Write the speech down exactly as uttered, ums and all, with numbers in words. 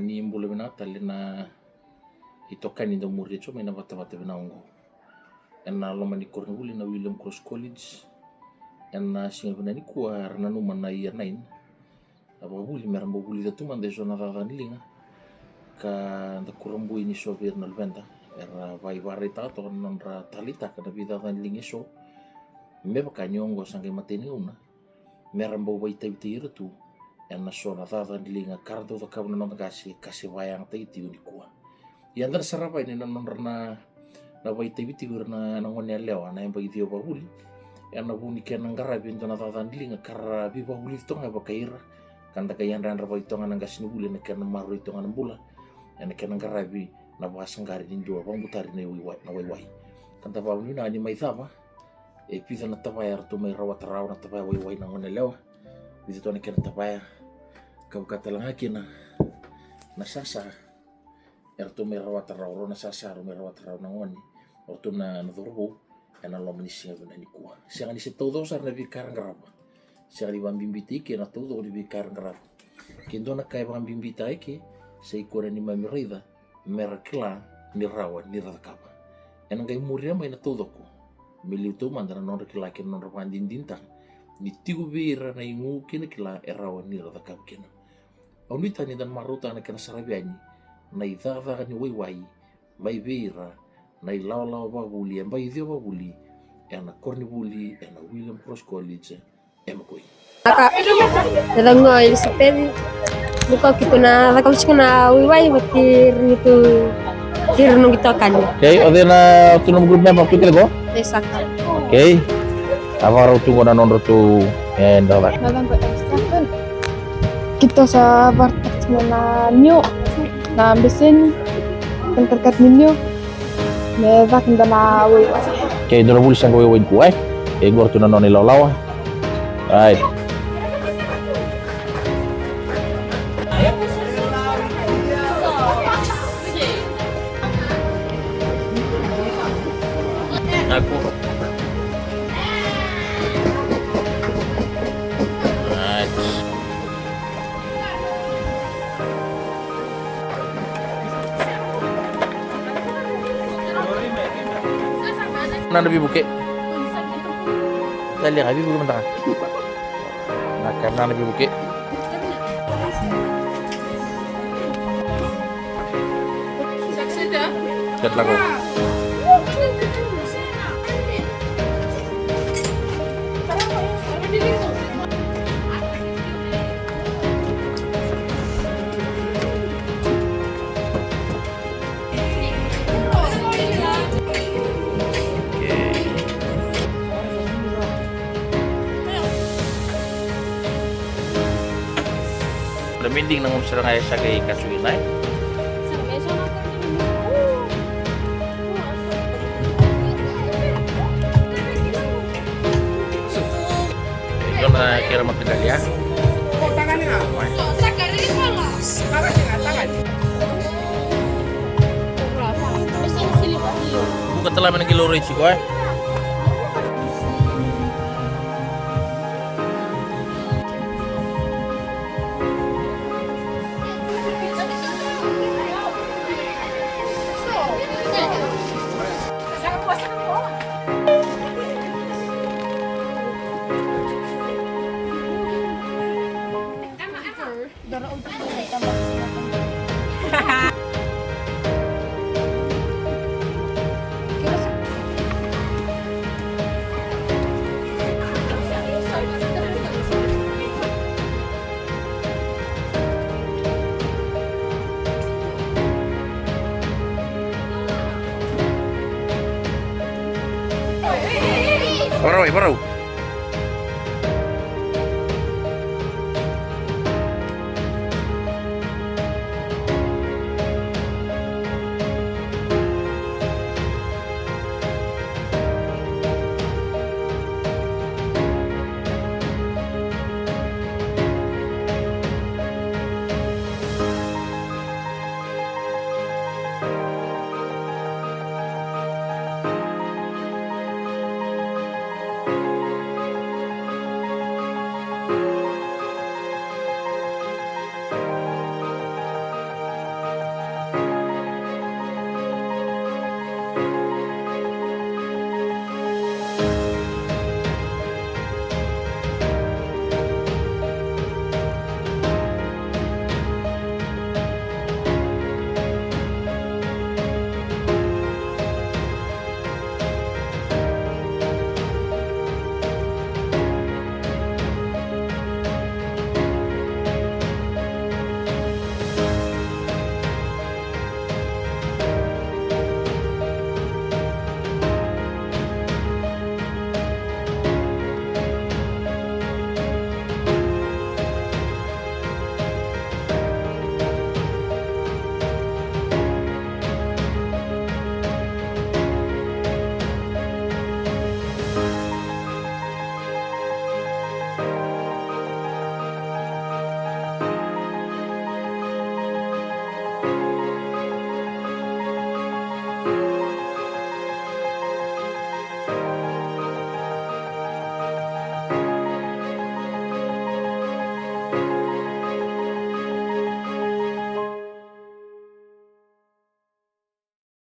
Ni bula vinaka tale na itokani da muria tiko mai na vatavata vinaka oqo. Ena loma ni koronivuli na William Cross College, ena siga vinaka nikua era nanuma na Year nine na vakavuli mera bau vulica tu mada eso na cakacaka ni liga ka da kurabui ni so vei ira na luveda era vakaivakaraitataka toka na nodra taleitaka na veicakacaka ni liga eso. Me vaka ni oqo sa qai matai ni gauna mera bau vaitavitaki ira tu ena so na cakacaka ni liga ka ra dau cakava na noda qase ka se vakayagataki tiko nikua. Ia da na sarava yani na nodra na, na vaitavitaki ira na, na gone yalewa na yabaki ciwa vakavuli ena vuku ni kena qaravi e dua na cakacaka ni liga ka ra veivakavulici toka ga vakai ira. Ka da qai yadrayadravaki toka ga na qasenivuli ena kena maroroi toka ga na bula ena kena qaravi na vakasaqari ni dua vakabutari na waiwai, na waiwai. Ka da vakavinavinaka ni mai cava e vica na tavaya eratou mai rawata rawa na tavaya waiwai na gone yalewa. Vica toka na kena tavaya ka vaka tale ga kina na sasa eratou mai rawata rawa, rau na sasa rau mai rawata rawa na gone, o ratou na, na cauravou ena loma ni siga vinaka nikua. Sega ni se taucoko sara na veika era qarava. Sega ni vakabibitaki eke na taucoko ni veika era qarava. Ke dua na ka e vakabibitaka eke sa i koya na neimami raica mera kila ni rawa ni ra cakava. Ena qai muria mai na taucoko me liu taumada na nodra kila kei na nodra vakadinadinataka ni tiko vei ira na igu kei na kila e rawa ni ra cakava kina. Au nuitaka ni da na marautaka na kena saravi yani na icakacaka ni waiwai mai vei ira na ilawalawa vakavuli e yabaki ciwa vakavuli ena koronivuli ena William Cross College e Makoi. Aka, e cau ga o Elisapeci. Nikua keitou na cakava tiko na waiwai vata kei ira na noqu itokani. Okay, o cei na tu nomu group member tu kece qo? E Saka. Okay. A vakarau tu qo na nodratou e cakacaka. Na cakacaka e Saka. Keitou sa vakaraitaka tiko na niu, na beseni, kena katakata ni niu. Me caka dua na waiwai. Okay, dua na vuli sa qai waiwai nikua, e? E qori tu na nona ilawalawa. Ai. Ai. Nana veivuke. Talia ga veivuke mada ga. Na ka nana veivuke. Ket lako. Na minding na gauna sara ga e sa qai kacivi na e. Io na kena mataqali ya. Buka tale mai na qilou rai tiko e. Varau, varau.